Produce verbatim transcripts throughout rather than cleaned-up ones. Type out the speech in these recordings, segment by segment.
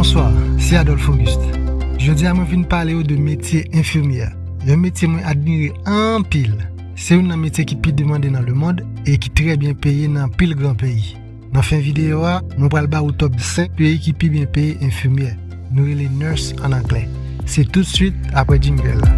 Bonswa, se Adolphe Auguste. Jodi a mwen vin pale w de metye enfimyè. Yon metye mwen admire anpil. Se youn nan metye ki pi demande nan lemonn e ki trè byen peye nan anpil gran peyi. Nan fen videyo a, mwen pral ba ou top senk peyi ki pi byen peye enfimyè. Nou rele nurse an anglè. Se toutswit apre jingle la.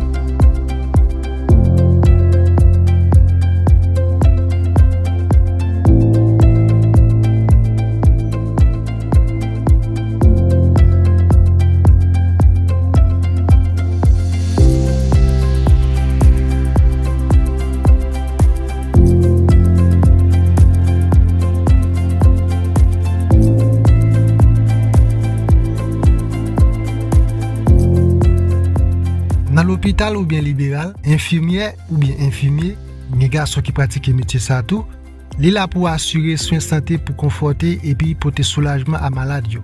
Nan lopital oubyen liberal, enfimyè oubyen enfimye, gen gason ki pratike metye sa tou, li la pou asire swen sante pou konfòte epi pote soulajman a malad yo,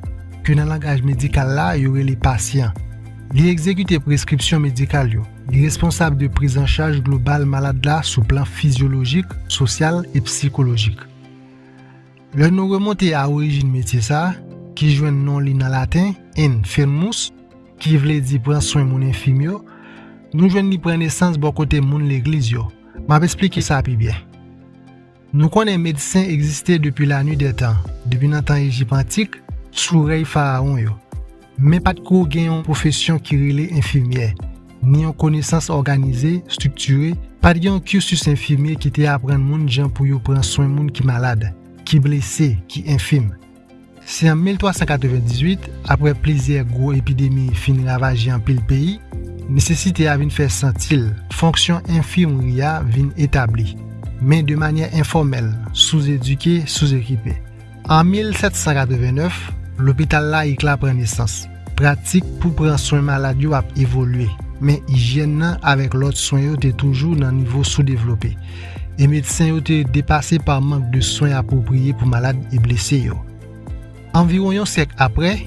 ke nan langaj medikal la yo rele pasyan. Li egzekite preskripsyon medikal yo. Li responsab de priz an chaj global malad la sou plan fizyolojik, sosyal e sikolojik. Lè nou remonte a orijin metye sa, ki jwenn non li nan laten, infirmus, ki vle di pran swen moun enfim yo, nou jwenn li pran nesans bò kote moun legliz yo. M ap esplike sa pi byen. Nou konnen medsen egziste depi lanwi dè tan, depi nan tan Ejip antik, sou rèy farawon yo. Men pa t ko gen yon pwofesyon ki rele enfimyè, ni yon konesans òganize, estriktire, pa t gen yon cursus enfimye ki te aprann moun jan pou yo pran swen moun ki malad, ki blese, ki enfim. Se an mil twa san katrevendizuit, apre plizyè gwo epidemi fin ravaje anpil peyi, nesesite a vin fè santi l, fonksyon enfimri a vin etabli, men de manyè enfòmèl, souzedike, souzekipe. An mil sèt san katrevennèf, lopital la ekla pran nesans. Pratik pou pran swen malad yo ap evolye, men ijyèn nan avèk lòt swen yo te toujou nan nivo soudevlope, e medsen yo te depase pa mank de swen apwopriye pou malad e blese yo. Anviwon yon syèk apre,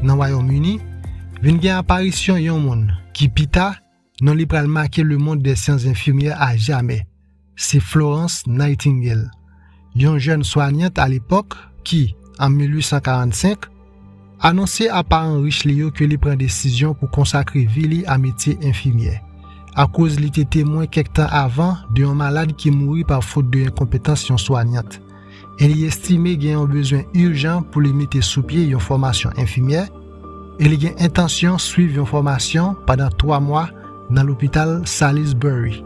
nan Wayòm Ini, vin gen aparisyon yon moun ki pita, non li pral make lemonn dè syans enfimyè a jamè. Se Florence Nightingale, yon jèn swanyant a lepòk ki, an mil uit san karannsenk, anonse a paran rich li yo ke li pran desizyon pou konsakre vi li a metye enfimyè, akoz li te temwen kèk tan avan de yon malad ki mouri pa fot de enkonpetans yon swanyant. E li estime gen yon bezwen ijan pou li mete sou pye yon fòmasyon enfimyè, e li gen entansyon swiv yon fòmasyon pandan twa mwa nan lopital Salisbury.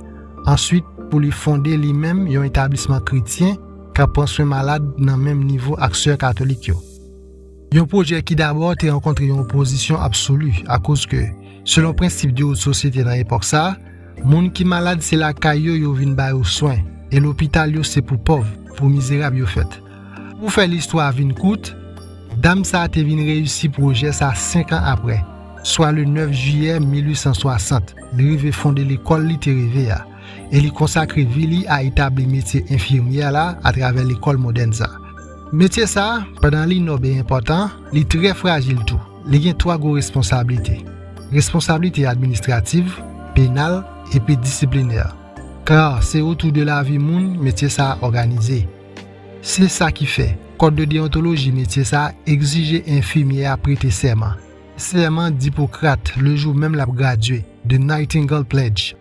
Answit, pou li fonde li menm yon etablisman kretyen k ap pran swen malad nan menm nivo ak sè katolik yo. Yon pwojè ki dabò te rankontre yon opozisyon absoli, akoz ke, selon prensip de wot sosyete nan epòk sa a, moun ki malad se lakay yo yo vin ba yo swen, e lopital yo se pou pòv, pou mizerab yo fèt. Pou fè listwa vin kout, dam sa a te vin reyisi pwojè sa senk an apre, swa le nèf jiyè mil uit san swasant, li rive fonde lekòl li te reve a, e li konsakre vi li a etabli metye enfimyè la atravè lekòl modèn sa. Metye sa, pandan li nòb e enpòtan, li trè frajil tou. Li gen twa gwo responsablite. Responsablite administrativ, penal, epi disiplinè. Kar se otou de lavi moun metye sa òganize. Se sa ki fè, kòd de deyontoloji metye sa egzije enfimyè a prete sèman. Sèman d'Ipokrat, le jou menm l ap gradye, The Nightingale Pledge.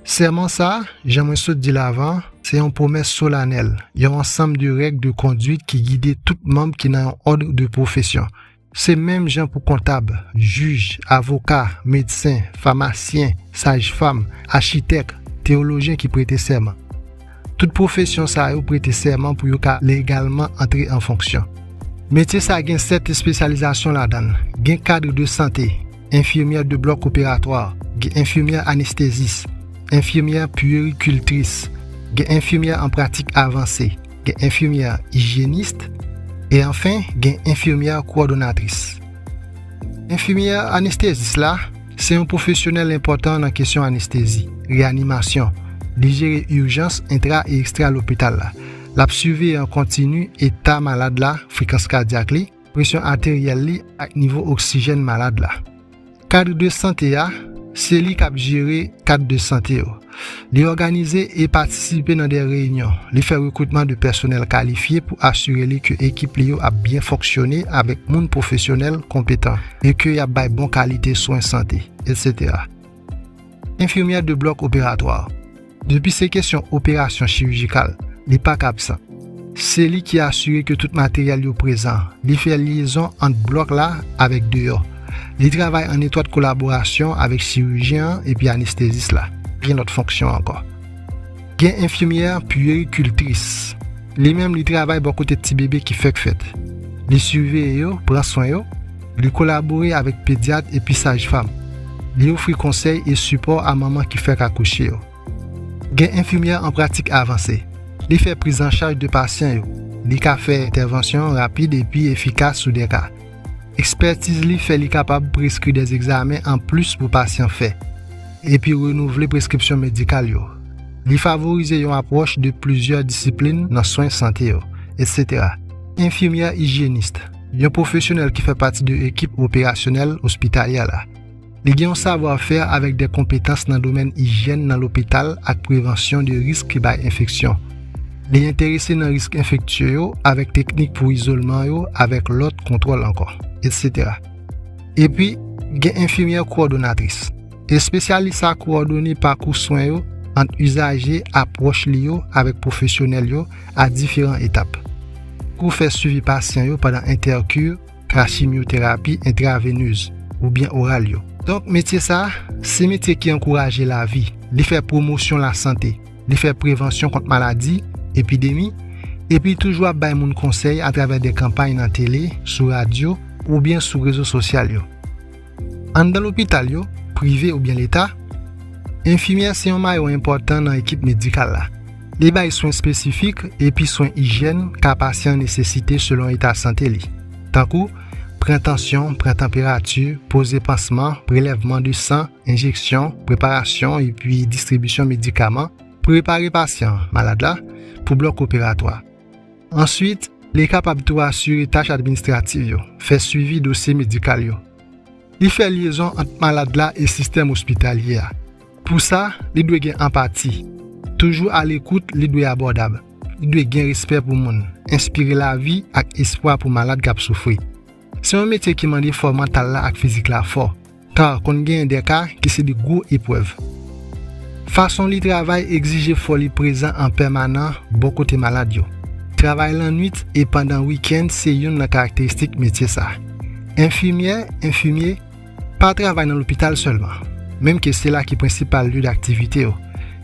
Sèman sa, jan mwen sot di l avan, se yon pwomès solanèl, yon ansanm de règ de kondwit ki gide tout manm ki nan yon òd de pwofesyon. Se menm jan pou kontab, jij, avoka, medsen, famasyen, sajfanm, achitèk, teyolojyen ki prete sèman. Tout pwofesyon sa yo prete sèman pou yo ka legalman antre an fonksyon. Metye sa gen sèt espesyalizasyon ladan l. Gen kad de sante, enfimyè de blòk operatwa, gen enfimyè anestezis, enfimyè puerikiltris, gen enfimyè an pratik avanse, gen enfimyè ijyenis, e anfen, gen enfimyè kowòdonatris. Enfimyè anestezis la, se yon pwofesyonèl enpòtan nan kesyon anestezi, reyanimasyon. Li jere ijans entra e ekstra lopital la. L ap siveye an kontini eta malad la, frekans kadyak li, presyon ateryèl li ak nivo oksijèn malad la. Kad de sante a, Se li k ap jere kad de sante yo. Li òganize e patisipe nan de reyinyon. Li fè rekritman de pèsonèl kalifye pou asire li ke ekip li yo ap byen fonksyone avèk moun pwofesyonèl konpetan e ke y ap bay bon kalite swen sante, etsetera. Enfimyè de blòk operatwa. Depi se kesyon operasyon chirijikal, li pa ka absan. Se li ki asire ke tout materyèl yo prezan. Li fè lyezon ant blòk la avèk deyò. Li travay an etwat kolaborasyon avèk chirijyen an epi anestezis la. Gen lòt fonksyon ankò. Gen enfimyè puerikiltris. Li menm, li travay bò kote ti bebe ki fèk fèt. Li siveye yo, pran swen yo. Li kolabore avèk pedyat epi sajfam. Li ofri konsèy e sipò a manman ki fèk akouche yo. Gen enfimyè an pratik avanse. Li fè prizanchaj de pasyan yo. Li ka fè entèvansyon rapid epi efikas sou de ka. Ekspètiz li fè li kapab preskri de egzamen anplis pou pasyan fè, epi renouvle preskripsyon medikal yo. Li favorize yon apwòch de plizyè disiplin nan swen sante yo, etsetera. Enfimyè ijyenis, yon pwofesyonèl ki fè pati de ekip operasyonèl ospitalyè la. Li gen yon savwafè avèk de konpetans nan domèn ijyèn nan lopital ak prevansyon de risk ki bay enfeksyon. Li enterese nan risk enfektye yo avèk teknik pou izolman yo avèk lòt kontwòl ankò, etsetera. Epi, gen enfimyè kowòdonatris. Espesyalis sa kowòdone pakou swen yo ant izaje, apwòch li yo avèk pwofesyonèl yo a diferan etap. Pou fè swivi pasyan yo pandan entèki, ka chimyoterapi entravenez oubyen oral yo. Donk, metye sa, se metye ki ankouraje lavi. Li fè pwomosyon lasante. Li fè prevansyon kont maladi, epidemi, epi toujou ap bay moun konsèy atravè de kanpay nan tele, sou radyo, oubyen sou rezo sosyal yo. Anndan lopital yo, prive oubyen leta, enfimyè se yon mayon enpòtan nan ekip medikal la. Li bay swen espesifik epi swen ijyèn ka pasyan nesesite selon eta sante li, tankou pran tansyon, pran tanperati, poze pansman, prelèvman de san, enjeksyon, preparasyon epi distribisyon medikaman, prepare pasyan malad la pou blòk operatwa. Answit, li kapab tou asire tach administratif yo, fè swivi dosye medikal yo. Li fè lyezon ant malad la e sistèm ospitalye a. Pou sa, li dwe gen anpati. Toujou alekout, li dwe abòdab. Li dwe gen respè pou moun, enspire lavi ak espwa pou malad k ap soufri. Se yon metye ki mande fò mantal la ak fizik la fò, ka konn genyen de ka ki se de gwo eprèv. Fason li travay egzije fò li prezan an pèmanan bò kote malad yo. Travay lannwit e pandan wikenn se youn nan karakteristik metye sa. Enfimyè, enfimye, pa travay nan lopital sèlman, menm ke se la ki prensipal lye daktivite yo.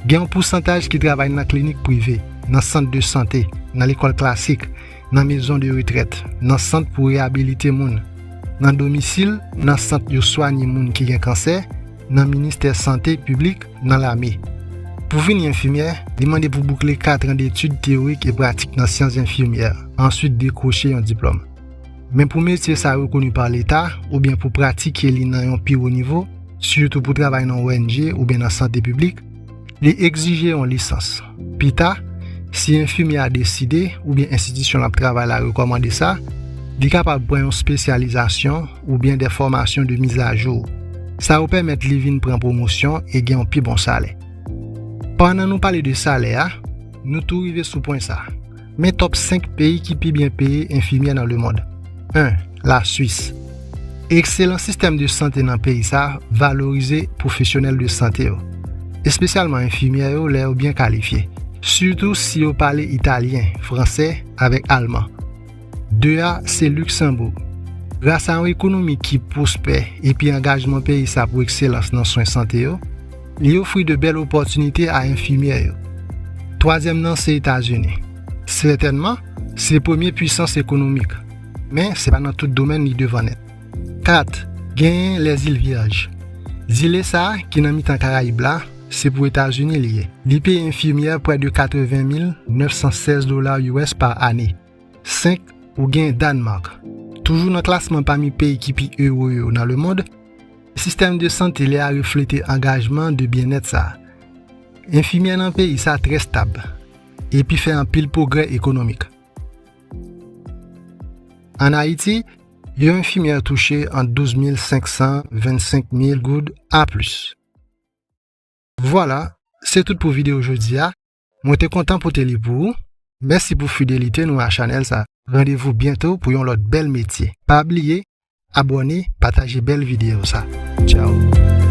Gen yon pousantaj ki travay nan klinik prive, nan sant de sante, nan lekòl klasik, nan mezon de retrèt, nan sant pou reyabilite moun, nan domisil, nan sant yo swanye moun ki gen kansè, nan ministè sante piblik, nan lame. Pou vini enfimyè, li mande pou boukle kat an detid teyorik e pratik nan syans enfimyè, answit dekwoche yon diplòm. Men pou metye sa rekoni pa leta, oubyen pou pratike li nan yon pi wo nivo, sitou pou travay nan O N G oubyen nan sante piblik, li egzije yon lisans. Pita, si enfimyè a deside, oubyen enstitisyon l ap travay la rekòmande sa, li kapab pran yon espesyalizasyon oubyen de fòmasyon de mizajou. Sa yo pèmèt li vin pran pwomosyon e gen yon pi bon salè. Pandan nou pale de salè a, nou tou rive sou pwen sa. Men top senk peyi ki pi byen peye enfimyè nan lemonn. En, Laswis. Ekselan sistèm de sante nan peyi sa valorize pwofesyonèl de sante yo, espesyalman enfimyè yo lè yo byen kalifye, sitou si yo pale italyen, fransè avèk alman. De a se Liksanboug. Gras a yon ekonomi ki pwospè epi angajman peyi sa pou ekselans nan swen sante yo, li ofri de bèl opòtinite a enfimyè yo. Twazyèm nan se Etazini. Sètènman, se premye pwisans ekonomik, men se pa nan tout domèn li devan nèt. Kat, genyen Lèzil Vyèj. Zile sa a, ki nan mitan Karayib la, se pou Etazini li ye. Li peye enfimyè prè de katreven mil nèf san sèz dola U S pa ane. Senk, ou gen Dànmak. Toujou nan klasman pami peyi ki pi ere yo nan lemonn, sistèm de sante li a reflete angajman de byennèt sa a. Enfimyè nan peyi sa trè stab, epi fè anpil pwogrè ekonomik. Ann Ayiti, yon enfimyè touche ant douz mil senk san vennsenk mil goud a plis. Vwala, se tout pou videyo jodi a. Mwen te kontan pote li pou ou. Mèsi pou fidelite nou a chanèl sa. Randevou byento pou yon lòt bèl metye. Pa bliye, abòne, pataje bèl videyo sa. Tchao.